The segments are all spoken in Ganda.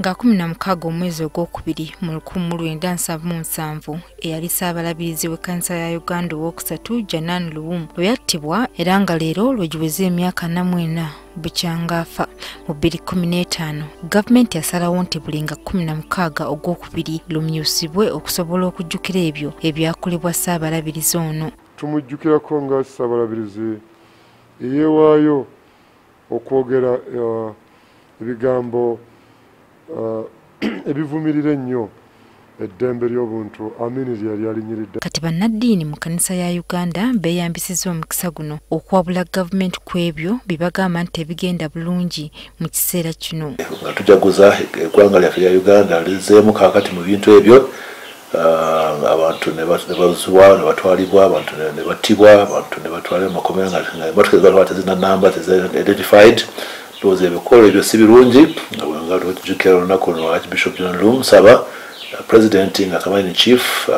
Nga 16 omwezi ogwokubiri mu 1977 eyali Ssaabalabirizi w'ekkanisa ya Uganda owookusatu Janan Luwum lwe yattibwa, era nga leero lwe giweze emyaka 44 bukyanga afa. Mu 2015 gavumenti yasalawo nti buli nga 16 ogwokubiri lumyusibwe okusobola okujjukira ebyo ebyakolebwa Ssaabalabirizi ono. Tumujjukirako nga Ssaabalabirizi eyeewaayo okwogera ebigambo ebivumirira ennyo eddembe ly'obuntu Amini lye yali alinyiridde. Kati bannaddiini mu kkanisa ya Uganda beeyambisizza omukisa guno okuwabula gavumenti ku ebyo bye bagamba nti tebigenda bulungi mu kiseera kino. Nga tujaguza eggwanga lyaffe lya Uganda lizzeemu kaakati mu bintu ebyo, abantu ne bazuwa ne batwalibwa, abantu ne battibwa, abantu ne batwalibwa mu makomera nga emmotoka ezibatwala tezirina namba, tezi identified. Ndowooza ebikolo ebyo si birungi. Nga tujjukira olunaku luno Archbishop John Luwum, nsaba President nga Commander in Chief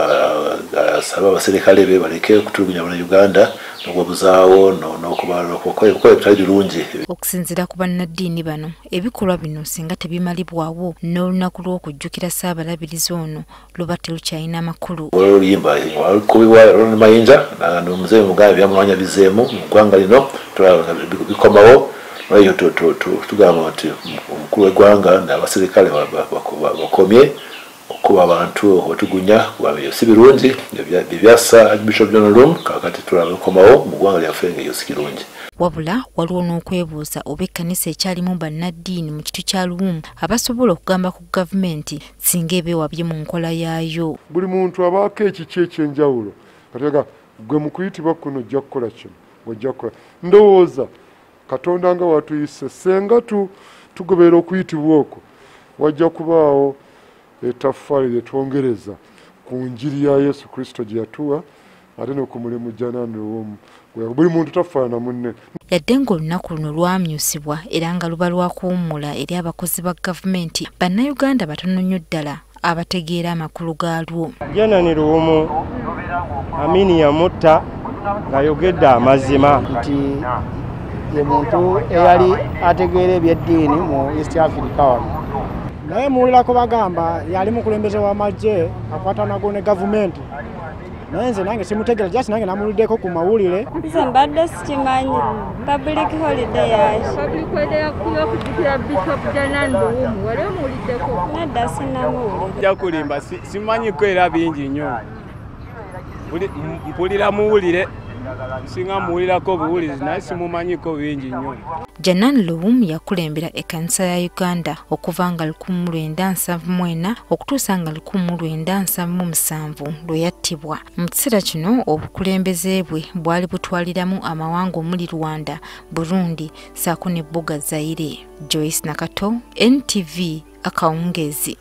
asaba abaserikale be baleke okutulugunya Bannayuganda n'okubabuzaawo n'okukola ebitali birungi. Okusinziira ku bannaddiini bano, ebikolwa bino singa tebimalibwawo, n'olunaku lw'okujjukira Ssaabalabirizi ono luba terukyalina makulu. Oluyimba walukubibwa Ronald Mayinja nomuzeeyi Mugabe byamulwanya bizeemu mu ggwanga lino, tulaba nga bikomawo. Olwekyo tugamba nti omukulu w'eggwanga n'abaserikale bakomye okuba abantu okubatugunya, kuba ebyo si birungi. Byebyassa Archbishop John Luwum, kaakati tulaba bikomawo mu ggwanga lyaffe, nga eyo si kirungi. Wabula waliwo n'okwebuuza oba ekkanisa ekyalimu bannaddiini mu kitu kya Luwum abasobola okugamba ku gavumenti singa ebeewabye mu nkola yaayo. Buli muntu abaako ekiki ekyenjawulo kati gwe mu kuyitibwa kuno ojja kukola kino, ojja kukola. Ndowooza Katonda nga watuyise, senga tugoberera okuyitibwa okwo, wajja kubaawo ettaffaali lye twongereza ku njiri ya Yesu Kristo gye yatuwa, ate n'okumulimu Janan Luwum. Buli muntu tafaanana munne. Yadde ng'olunaku luno lwamyusibwa era nga luba lwakuwummula eri abakozi ba gavumenti, Bannayuganda batono nnyo ddala abategeera amakulu gaalwo. Janan Luwum Amini yamutta ng'ayogedde amazima. Nti ye muntu eyali ategeera ebyeddiini mu East Africa wano. Naye muwulirako bagamba yali mukulembeze w'amagye akwatanago ne gavumenti, naye nze nange simutegeera, just nange namuwuliddeko ku mawulire. Nze mbadde sikimanyi. Public holiday yaki? Public holiday y'okujjukira Bishop Janan Luwum, wali omuwuliddeko? Nedda, sinamuwulira. Nja kulimba, simanyiko era bingi nnyo. Mpulira muwulire, singa muwulirako obuwulizi, naye simumanyiko bingi nnyo. Janan Luwum yakulembera ekkanisa ya Uganda okuva nga 1974 okutuusa nga 1977 lwe yattibwa. Mu kiseera kino obukulembeze bwe bwali butwaliramu amawanga omuli Rwanda, Burundi ssaako ne Buga Zaire. Joyce Nakato, NTV, akawungeezi.